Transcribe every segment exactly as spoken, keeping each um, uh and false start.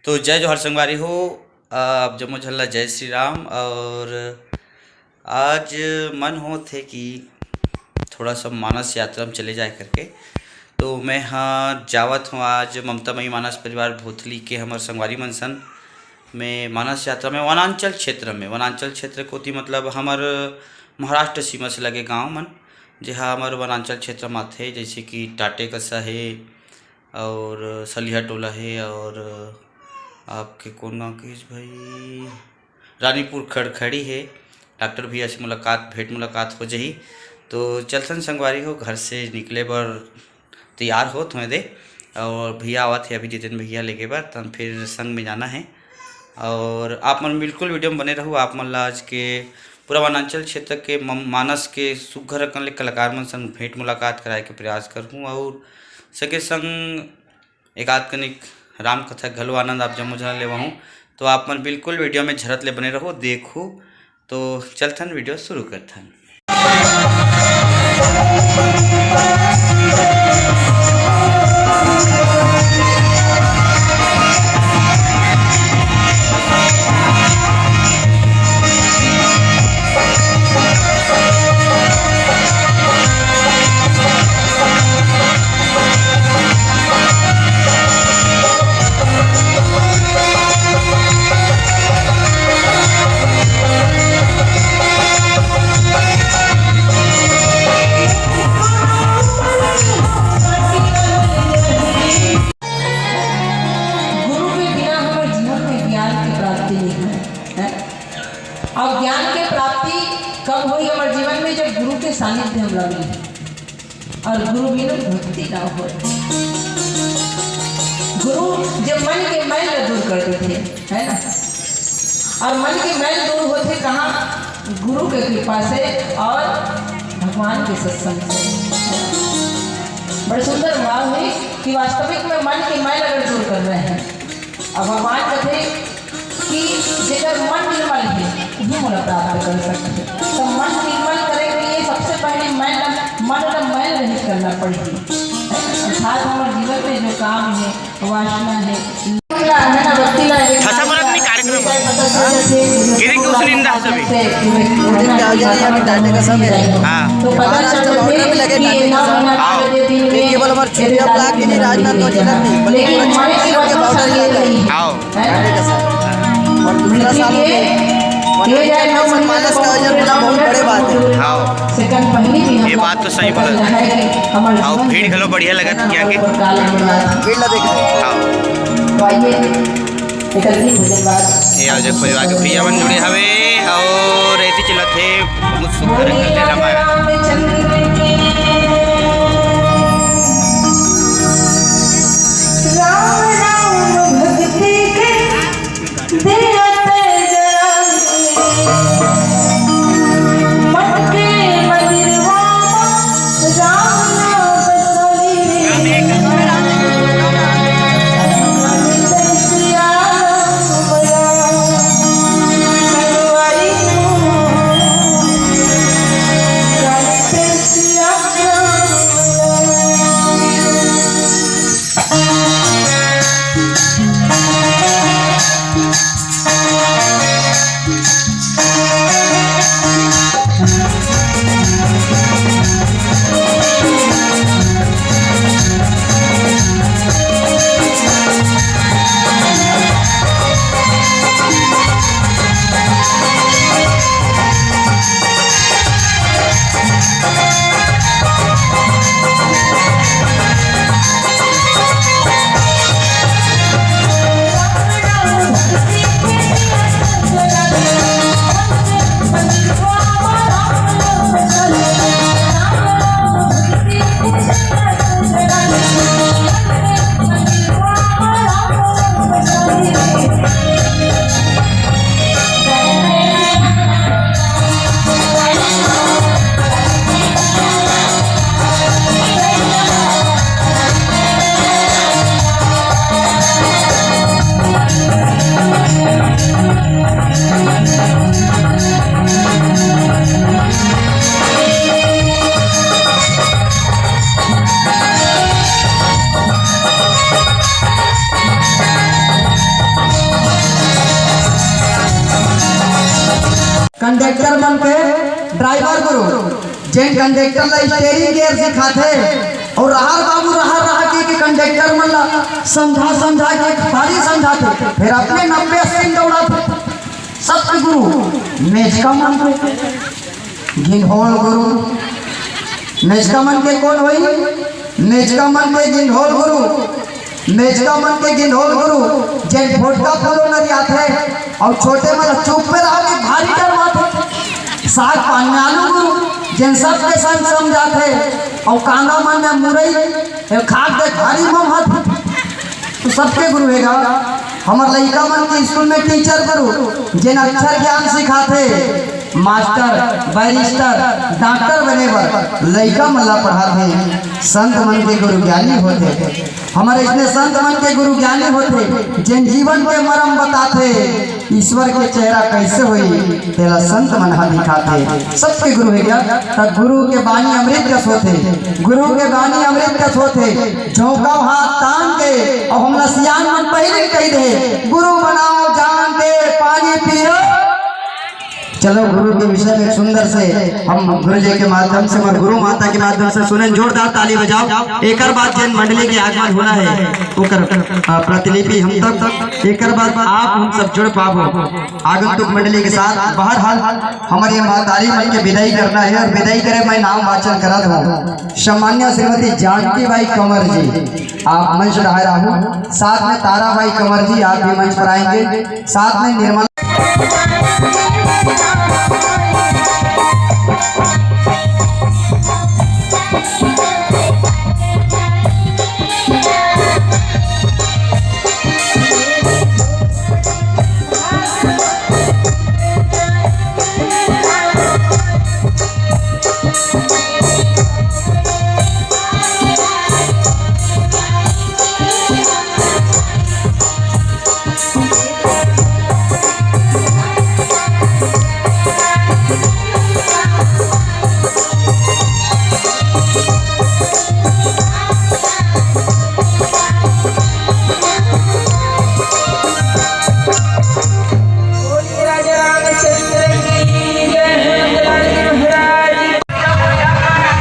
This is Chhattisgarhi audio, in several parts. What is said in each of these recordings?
तो जय जोहार संगवारी हो, आप जम्मो झन ला जय श्री राम। और आज मन होत हे कि थोड़ा सा मानस यात्रा में चले जाए करके। तो मैं हाँ जावत हूँ आज ममता मई मानस परिवार भोथली के हमर संगवारी मन सन में मानस यात्रा में वनांचल क्षेत्र में, वनांचल क्षेत्र कोती मतलब हमर महाराष्ट्र सीमा से लगे गांव मन, जेहा हमर वनांचल क्षेत्र में आथे, जैसे कि टाटे कसा हे और सलिहा टोला हे और आपके कौन गाँव के भाई, रानीपुर खड़खड़ी हे। डॉक्टर भैया से मुलाकात, भेंट मुलाकात हो जाही। तो चलथन संगवारी हो, घर से निकले बर तैयार होत हों दे, और भैया आवत हे अभी जितेन भैया लेके बर, तन फिर संग में जाना है। और आप मन बिल्कुल वीडियो में बने रहू। आप मन ला आज के पूरा वनांचल क्षेत्र के मम-, मानस के सुघर अकन ले कलाकार मन संग भेंट मुलाकात कराए के प्रयास करहूँ, और सके संग एकाध कनिक राम कथा घलो आनंद आप जम्मो झन लेवहूँ। तो आप मन बिल्कुल वीडियो में झरत ले बने रहू, देखू। तो चलथन, वीडियो शुरू करथन। गुरु के बिना हमर जीवन में ज्ञान के प्राप्ति नहीं है, है? और ज्ञान के प्राप्ति कब होई हमर जीवन में, जब गुरु के सानिध्य हमला मिले। और गुरु बिनु भक्ति ना होय। गुरु जब मन के मैल ला दूर कर देथे, है ना? और मन के मैल दूर होथे कहाँ? गुरु के कृपा से और भगवान के सत्संग से। बड़े सुंदर भाव है कि वास्तविक में मन के मैल अगर दूर कर रहे हैं, अब भगवान कथे कि जेकर मन निर्मल हे, उही मोला प्राप्त कर सकथे। तो मन निर्मल करे के लिए सबसे पहले मन, मन ला मैल रहित करना पड़ही। अर्थात हमर जीवन में जो काम हे, वासना हे, है ना, व्यक्ति ला एक फंसा मरत नहीं कार्यक्रम। गिरी के उस निंदा सभी। उस दिन क्या हो जाए, अभी टाटे का सब है। हाँ। तो पता महाराष्ट्र चलथे बॉर्डर में लगे कि टाटे का सब। हाँ। ये केवल हमारे छुट्टियाँ ब्लॉक के नहीं, राजनांदगांव जिला नहीं, बल्कि पूरा छत्तीसगढ़ के बॉर्डर इलाका है। हाँ। है ना? और दूसरा साल हो गया। और ये जाए ना, मानस का आयोजन करना बहुत बड़े बात है। हाँ। सेकंड पहली भी हम ये बात तो सही बोला। है कि हमारे हाँ, जीवन भीड़ में घलो बढ़िया लगा था क्या के? भीड़ ला देखा। हाँ। तो आइए, एकत्रित भोजन बाद ये आज परिवार के भैया मन जुड़े हवे और ऐसी चलत है। बहुत सुंदर है, रामायण। राम राम भक्ति के दिया तेज राम। मन के मंदिरवा में राम नाम बसई। सिया राम बया। सिया राम। कंडक्टर मन के ड्राइवर गुरु, जेन कंडक्टर ला स्टीयरिंग गियर सिखाथे, अउ रहर बाबू रहर रहर के, के कंडक्टर मन ला समझा समझा के भारी समझाथे, फेर अपने नब्बे अस्सी में दौड़ाथे। सतगुरु मेचका मन के गिंढोल गुरु, मेचका मन के कोन होही? मेचका मन के गिंढोल गुरु, मेचका मन के गिंढोल गुरु, जेन भोटका फूलो नरियाथे अउ छोटे मन ला चुप्पे रहो कि भारी डरवाथे। साग पान में आलू गुरु, जेन सबके संग समझाथे अउ कांदा मन में मुरई, ए खाक दे भारी ममहाथे। तो सबके गुरु हे गा। हमर लइका मन के स्कूल में टीचर गुरु, जेन अक्षर ज्ञान सिखाथे, मास्टर, बैरिस्टर, डॉक्टर बने बर लइका मन ला पढ़ाथे। संत मन के गुरु ज्ञानी होथे। हमर अइसने संत मन के गुरु ज्ञानी होथे, जेन जीवन के मरम बताथे, ईश्वर के चेहरा कइसे होही, तेला संत मन ह दिखाथे। सबके गुरु हे गा, त गुरु के बानी अमृत कस होथे, गुरु के बानी अमृत कस होथे। झोंका हाथ तान के, अउ हमला सियान मन पहिले कहि दे, गुरु बनाओ जान के, पानी पियो। चलो, गुरु के विषय में सुंदर से हम गुरु जी के माध्यम से, हमर गुरु माता के माध्यम से सुनेन, जोरदार ताली बजाओ। एकर बाद जेन मंडली के आगमन होना हे, ओकर, अ, प्रतिलिपि हम तक, एकर बाद आप हम सब जुड़ पाबो आगंतुक मंडली के साथ। बहरहाल, हमर ये महतारी मन के विदाई करना हे अउ विदाई करे मैं नाम वाचन करत हूँ। सम्मान्य श्रीमती जानकी बाई कंवर जी, आप मंच डहार आहू, साथ में तारा बाई कंवर जी, आप भी मंच पर आएंगे, साथ में निर्मला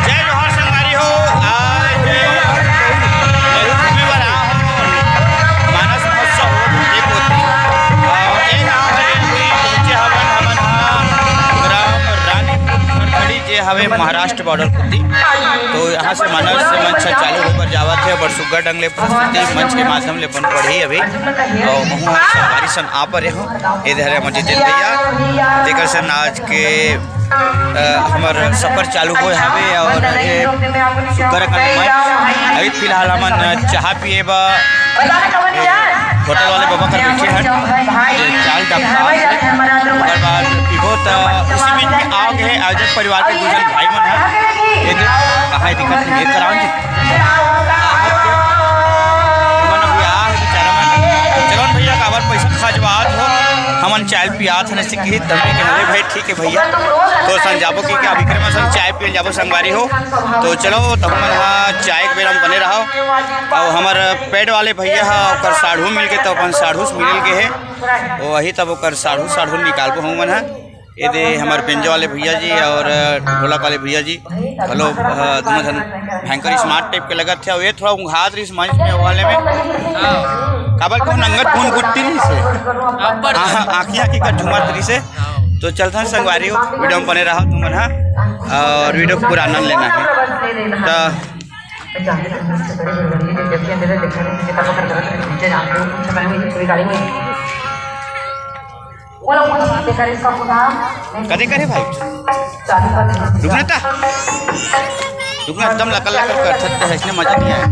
जय जोहार संगवारी हो। आज मरुस्थलीवर आए हन मानस महोत्सव होत हे कोती। अउ ए गाँव हरे अभी पहुँचे हवन हमन ह ग्राम रानीपुर खड़खड़ी, जे हवे महाराष्ट्र बॉर्डर कोती। तो यहाँ से मानस मंच चालू होकर जावत हे, बड़ सुग्घर ढंग ले प्रस्तुति मंच के माध्यम ले बन पड़ही अभी। अउ महू ह संगवारी सन आ परे हूँ। ए धरे हमर जितेन भैया, जेकर सन आज के, अ, हमर सफर चालू होए हावे अउ ये सुग्घर अकन मंच। अभी फिलहाल हमन चाहा पिए बर होटल वाले बबा कर बैठे हन, जे चाय टपका हे। ओकर बाद पीबो त उसी बीच में आ गे हे आयोजक परिवार के दू झन भाई मन ह। ये दे, कहाँ हे दिखत नहीं, ये कराओ जी। हमन अभी आ हे बेचारा मन। चलो न भैया, काबर पैसा खजवात हो, हमन चाय पियात हन, ऐसे कही तभी कहले भाई, ठीक है भैया, तो सन जाबो कि क्या विक्रम सन चाय पिए जाबो संगवारी हो। तो चलो, तो हमन हा चाय के बेरा में बने रहो। अब हमर पेड वाले भैया हा ओकर साढ़ू मिल के, तो अपन साढ़ू से मिलल के हे, वही तब ओकर साढ़ू साढ़ू निकालबो हमन हा। ये दे हमर बेंजो वाले भैया जी अउ ढोलक वाले भैया जी, हेलो, अ, दोनों झन भयंकर स्मार्ट टाइप के लगत हे। अउ ये थोड़ा उंघात रहिस मंच में, वो वाले में। हाँ। काबर कहूँ नंगत खून गुट्टी रहिस हे। अब्बड़। हाँ, आँखियाँ की कर झुमत रहिस हे। हाँ। तो चलथन संगवारी हो, वीडियो में बने रहो तुमन हा, अउ वीडियो को पूरा आनंद लेना हे। तो कते करे भाई? रुक ना ता। रुक ना, एकदम लकल लकल करथस, इसने मजा नहीं आया।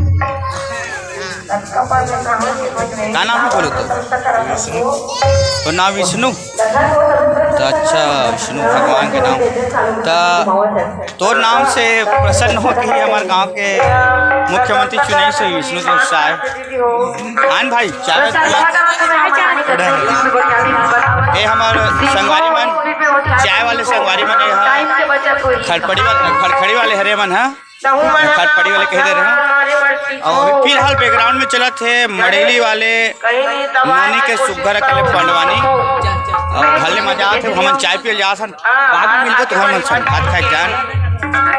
का नाम हे बोलो तो? तो नाम विष्णु? तो अच्छा, विष्णु भगवान के नाम। तो तोर नाम से प्रसन्न हो के ही हमर गांव के मुख्यमंत्री चुनाव से विष्णु देव साय। आन भाई, चाय वाला। ये हमर संगवारी मन, चाय वाले संगवारी मन, ये ह खड़पड़ी वाले, खड़खड़ी वाले हरे मन ह। खड़पड़ी वाले कह दे रहे हैं। अउ अभी फिलहाल बैकग्राउंड में चलत हे मड़ेली वाले नोनी के सुग्घर अकन ले पंडवानी। अउ भले मजा आथे, हमन चाय पिए ल जाथन, बाद में मिलबो तुहर मन संग भात खाए जान।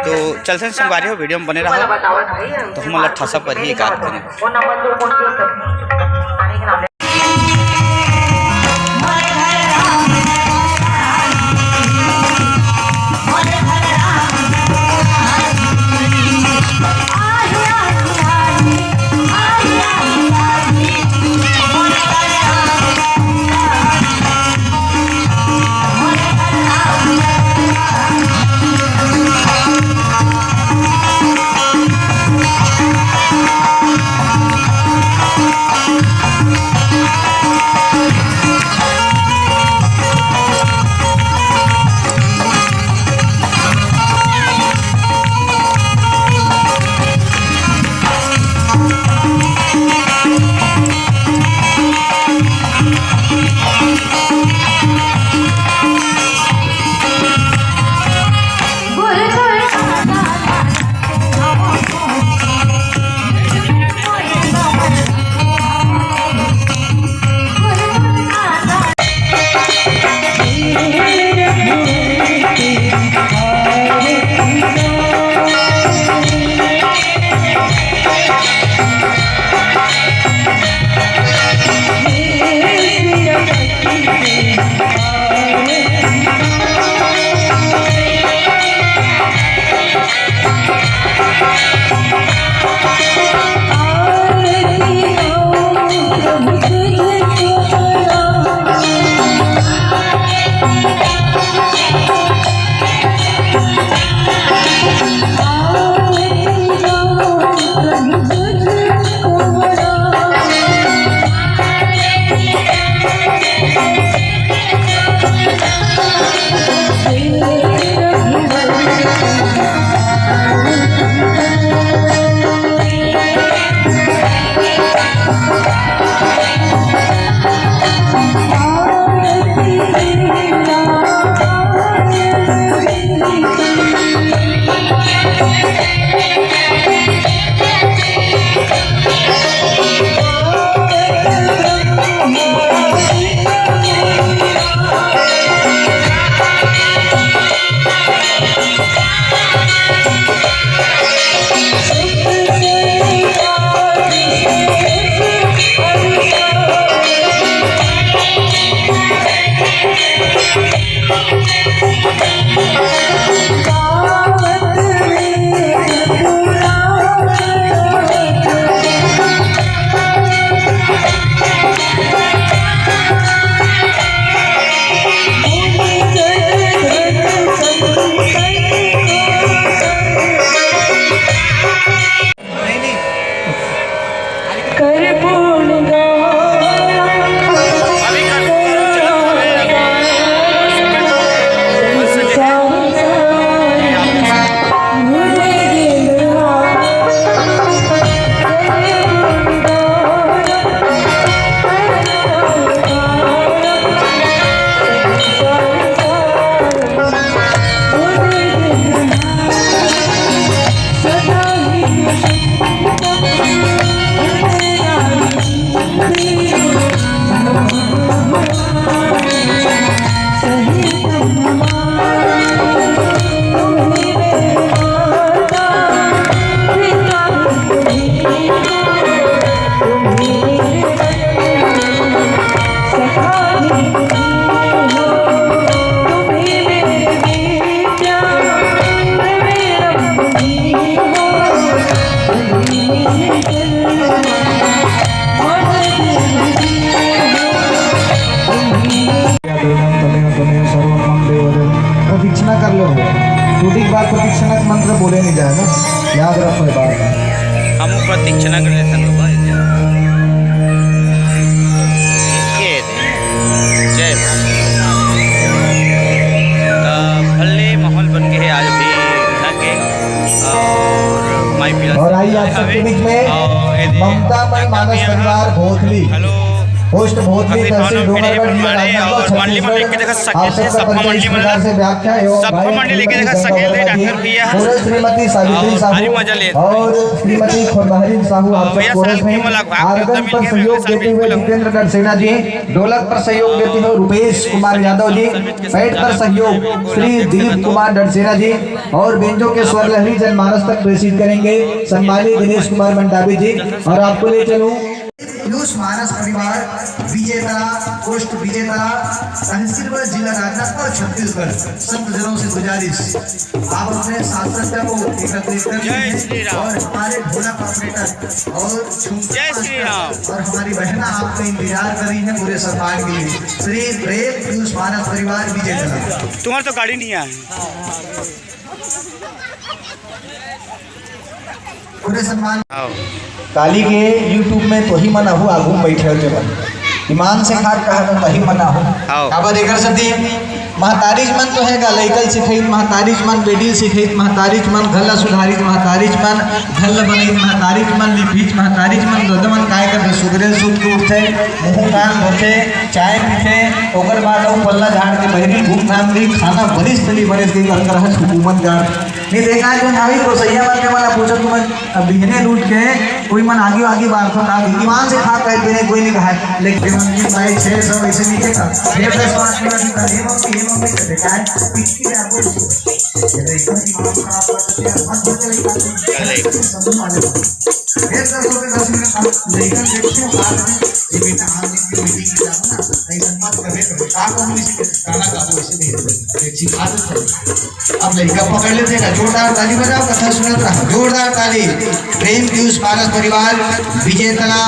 तो चलथन संगवारी हो, वीडियो में बने रहो, तो हमन ला ठसा परही एकाध कन। प्रदक्षिणा कर ले हो। टूटी के बाद प्रदक्षिणा के मंत्र बोले नहीं जाए ना, याद रखो ये बात। हम प्रदक्षिणा कर लेते हैं बाबा। ये जय राम। त भले माहौल बन गए हे आज भी यहाँ के, और माई पीला और आइए आप सबके बीच में और ये दे-, ममता मन मानस परिवार भोथली। हेलो। पोस्ट भोतली, तहसील डोंगरगढ़, जिला राजनांदगांव, छत्तीसगढ़। आप सबका परिचय इस प्रकार से व्याख्या एवं गायन श्रीमती गंगा वर्मा जी, पूर्व श्रीमती सावित्री साहू और श्रीमती खुरबहरी साहू, आप सब कोरस में। आर्गन पर सहयोग देते हुए जितेंद्र गढ़सेना जी, ढोलक पर सहयोग देते हुए रुपेश कुमार यादव जी, पैड पर सहयोग श्री दिलीप कुमार डड़सेना जी और बेंजो के स्वर लहरी जनमानस तक प्रेषित करेंगे सम्मानित दिनेश कुमार मंडावी जी। और आपको ले चलूं, पीयूष मानस परिवार, विजेता, पोस्ट विजेता, तहसील व जिला राजनांदगांव, छत्तीसगढ़। संत जनों से गुजारिश, आप अपने साथ सज्जा को एकत्रित कर लीजिए और हमारे ढोलक ऑपरेटर और झुमके जय श्री राम। और हमारी बहना आपका इंतजार कर रही है पूरे सम्मान के लिए। श्री प्रेम पीयूष मानस परिवार, विजेता। तुम्हारे तो गाड़ी नहीं आए। पूरे सम्मान। आओ। काली के YouTube में तोही मन आहू आगू में बैठे हो जेमन। ईमान से खाट कहा तो तही मन आहू। आओ। काबर एकर सेती महतारीच मन तो हे गा, लइका ल सिखइत महतारीच मन, बेटी ल सिखइत महतारीच मन, घर ल सुधारित महतारीच मन, घर ल बनइत महतारीच मन, लिपहिच महतारीच मन, ददा मन काय करथे, सुबेरे सुत के उठथे, मुंह कान धोथे, चाय पीथे, ओकर बाद अउ पल्ला झाड़ के बहिरी घूम घाम के खाना बनिस तली बनिस के कर कर हस हुकूमत गाड़। नहीं देखा है, जो भाई गोसैया मन के मन ला पूछो, तुमन अब बिहने लूट के कोई मन आगे आगे बार को ना, ईमान से खा कहे पीने कोई नहीं कहा है, लेकिन भाई छह सौ ऐसे नहीं कहता, छह सौ पाँच मिनट का, हे मम्मी, हे मम्मी, कहते, "काय? पिछली रात को, ये तो इतना दिमाग खराब कर देते हैं, मत बोलते नहीं खाते।" चले। समझ में आ जाता। फिर दस रुपये दस मिनट हम लेकर देखते हैं, बाद में, "ये बेटा, आज एक मीटिंग में जाओ ना, ऐसा मत करे, करे।" कहा को हम इसे कहते, गाना गा दो, इसे नहीं कहते। एक चीज आदत है। अब लड़का पकड़ लेते हैं, जोरदार ताली बजाओ, कथा सुनत रहा, जोरदार ताली। प्रेम पीयूष मानस परिवार, विजय तला,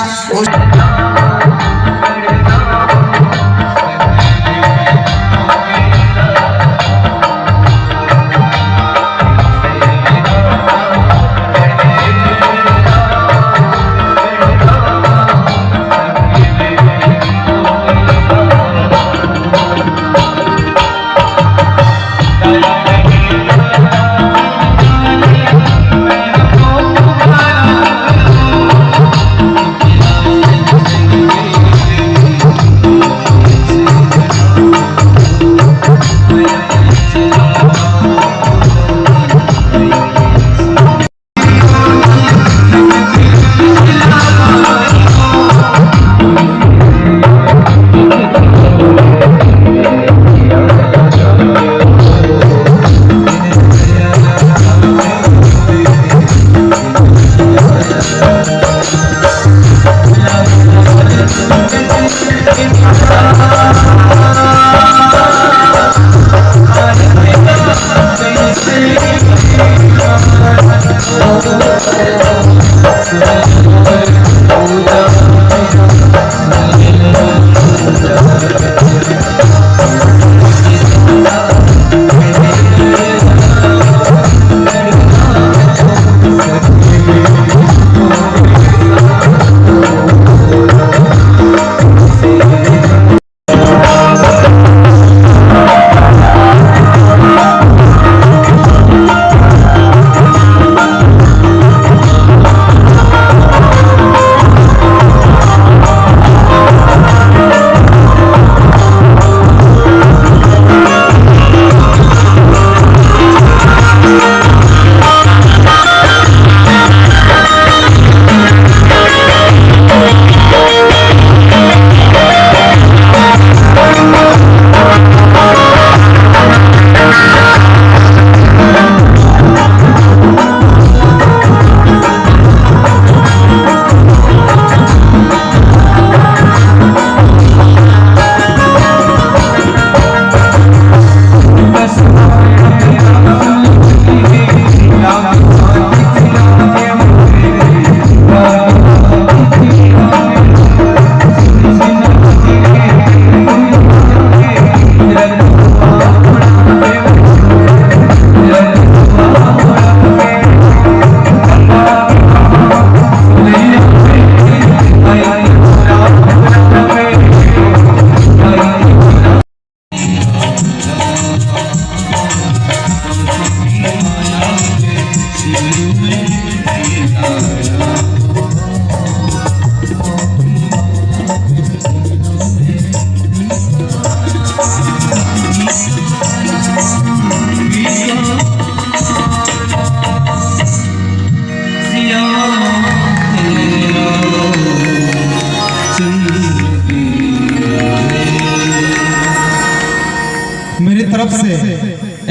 से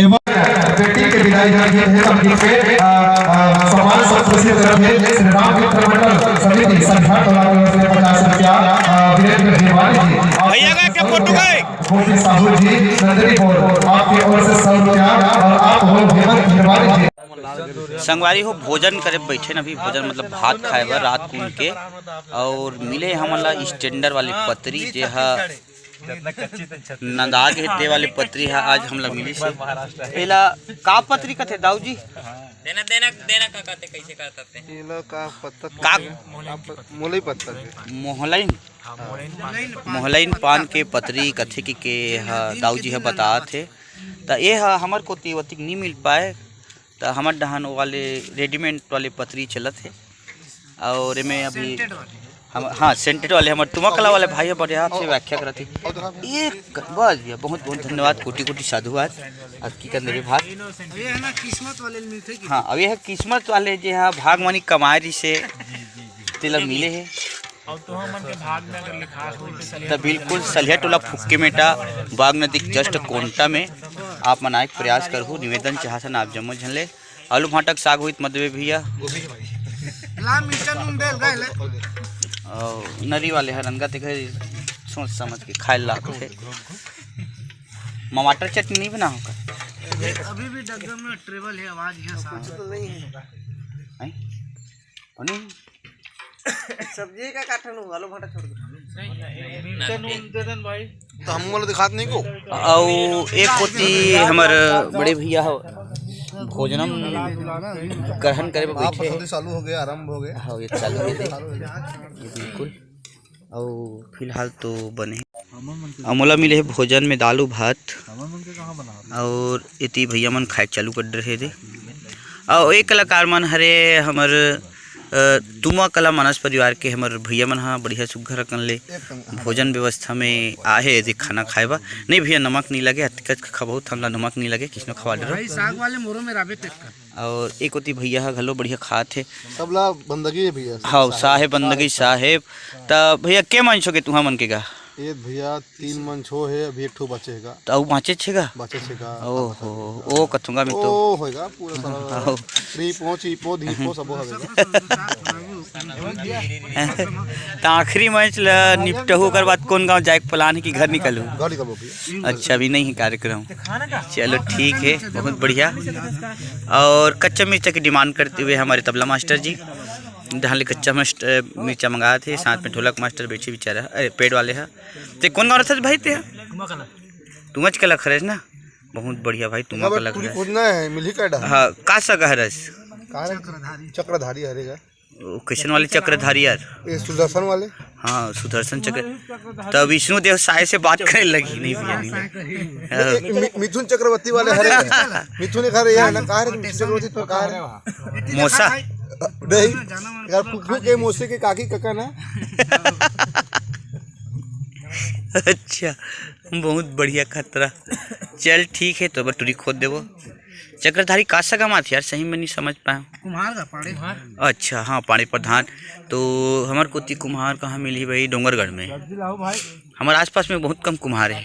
एवं बेटी के विदाई का गीत है, तब गीत पे, आ, आ, सम्मान सब प्रस्तुत करत है श्री राम मित्र मंडल समिति संध्या टोला की ओर से पचास रुपया, आ, वीरेंद्र हिरवानी जी, आप भैया का क्या फोटो का है? गोपी साहू जी, नंदनी बोल, आपके ओर से सौ रुपया और आप हो हेमंत हिरवानी जी। संगवारी हो, भोजन करे बैठे न, अभी भोजन मतलब भात खाए बर रात कुन के, और मिले हमन ला स्टैंडर वाली पतरी, जे हा नंदा के हे, ते वाली पतरी हा आज हमला मिली से। एला का पतरी कथे दाऊ जी? देना, देना, देना का कहते, कैसे कहते? एला का पत्ता का? आप मुलई पत्ता के। मोहलइन? मोहलइन पान के पतरी कथे कि के ह दाऊ जी ह बतात हे। त ए ह हमर कोती ओतिक नी मिल पाए, त हमर डहान ओ वाले रेडीमेड वाले पतरी चलत हे। और एमे अभी सेंटेड वाले। हम, हाँ, सेंटेड वाले हमर तुमा कला वाले भाई ह बढ़िया से व्याख्या करत हे। एक बस भैया, बहुत बहुत धन्यवाद, कोटि कोटि साधुवाद। अब की कर देबे भाग। अब ये है ना किस्मत वाले मिलते कि हाँ, अब ये है किस्मत वाले जे हा भाग मानी कमाए रही से तेला मिले हे। और तो हमन के भाग में अगर लिखा हो तो सलिया त बिल्कुल सलिया टोला फुक्के मेटा बाग नदी के जस्ट कोंटा में आप मन आए के प्रयास करहु। निवेदन चाहत हन आप जम्मो झन ले। आलू भांटा के साग होई त मत देबे भैया। ला मिर्चा नून बेल गए ले। और नरी वाले हर रंगा ते घर सोच समझ के खाए लागथे। ममाटर चटनी नहीं बना होगा? अभी भी डब्बे में ट्रेवल है, आवाज है साफ। कुछ तो नहीं है। हैं? और नहीं? सब्जी का काटन हुआ, आलू भांटा छोड़ के। मिर्चा नून दे देन भाई। तो हम वाला दिखात नहीं को। अउ एक कोती हमर बड़े भैया हो, भोजनम ग्रहण करे बर आप बैठे हे। पसंद चालू हो गया, आरंभ हो गया। हाँ, ये चालू हे दे। चालू हो गया। ये बिल्कुल। अउ फिलहाल तो बने हे। अउ मोला मिले हे भोजन में दाल अउ भात। और एती भैया मन खाए चालू कर रहे दे। अउ एक कलाकार मन हरे हमर, अ, तुमा कला मानस परिवार के हमर भैया मन ह बढ़िया सुग्घर अकन ले भोजन व्यवस्था में आहे दे खाना खाए बर। नहीं भैया, नमक नहीं लगे, अतकच खबहू त हमला नमक नहीं लगे, किसनो खवा डरो। भाई साग वाले मोरो में राबे तेकर। और एक ओती भैया ह घलो बढ़िया खात हे। सबला बंदगी हे भैया। हाँ, साहेब बंदगी साहेब। त भैया के मन छो के तुहा मन के गा? ये भैया तीन मन छो हे, अभी एक ठो बचे हे गा। त अउ बाँचे छे गा? बचे छे गा। ओहो, ओ कथुंगा में तो। ओ होएगा पूरा सारा। आओ। री पो, ची पो, धी पो, सबो हवे गा। त आखिरी मैच ल निपटहू, ओकर बाद कौन गांव जाए के प्लान हे कि घर निकलहू? घर निकलबो भैया। अच्छा, अभी नहीं है कार्यक्रम। चलो ठीक है, बहुत बढ़िया। और कच्चा मिर्चा की डिमांड करते हुए हमारे तबला मास्टर जी धान ले कच्चा मस्ट-, मिर्चा मंगात हे, साथ में ढोलक मास्टर बैठे बेचारा, अरे पेड़ वाले हा। ते कौन गाँव रहत भाई ते? तुमच के लख रहे ना, बहुत बढ़िया भाई, तुमा का लख रहे। खोजना है, मिली का डहा? हाँ, का सगा हरस? का रे? चक्रधारी हरे गा। ओ, कैसन वाले चक्रधारी यार? ये सुदर्शन वाले। हाँ, सुदर्शन चक्र। तब विष्णु देव साय से बात करे लगी, नहीं भैया, नहीं। ए, ए, मि-, मिथुन चक्रवर्ती वाले हरे। मिथुन एक हरे यार ना, कहाँ रे मिथुन चक्रवर्ती तो कहाँ रे? मोसा। नहीं, यार फुफू के मोसे के काकी कका ना। अच्छा, बहुत बढ़िया खतरा। चल ठीक है, तो अब टुरी खोद देबो। चक्रधारी का सगा माथे यार, सही में नहीं समझ पाया। कुम्हार का पाड़े। अच्छा, हाँ, पाड़े प्रधान। तो हमर कोती कुम्हार कहाँ मिलही भाई? डोंगरगढ़ में। हमर आसपास में बहुत कम कुम्हार है।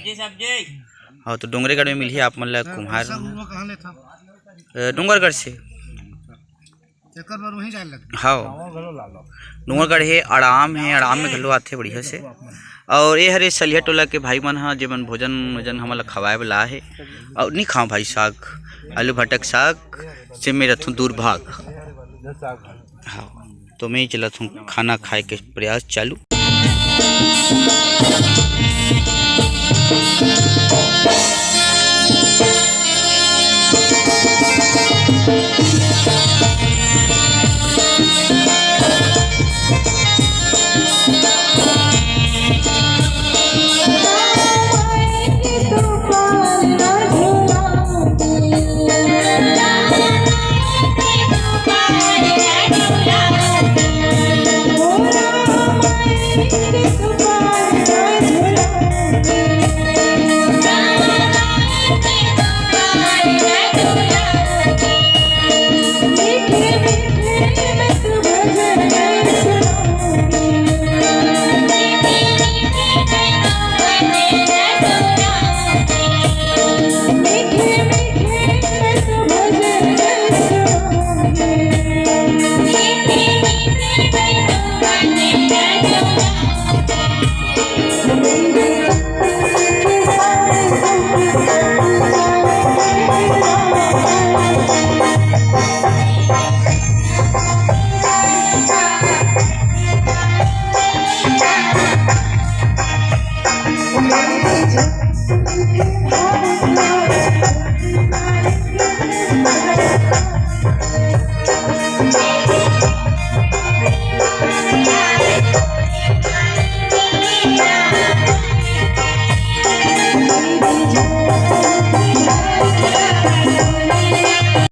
हाँ, तो डोंगरेगढ़ में मिलही आप मन ला कुम्हार। अ, डोंगरगढ़ से। एकर बर वहीं जाए लगही। हाँ। डोंगरगढ़ हे, अड़ाम हे, अड़ाम में घलो आथे बढ़िया से। और ये हरे सलिया टोला के भाई मन ह, जेमन भोजन वोजन हमन ला खवाए बर लाए हे। और नहीं खाओ भाई साग, आलू भाटा के साग से मैं रथों दूर भाग। हाँ, तो मैं चलत हूँ खाना खाए के प्रयास चालू।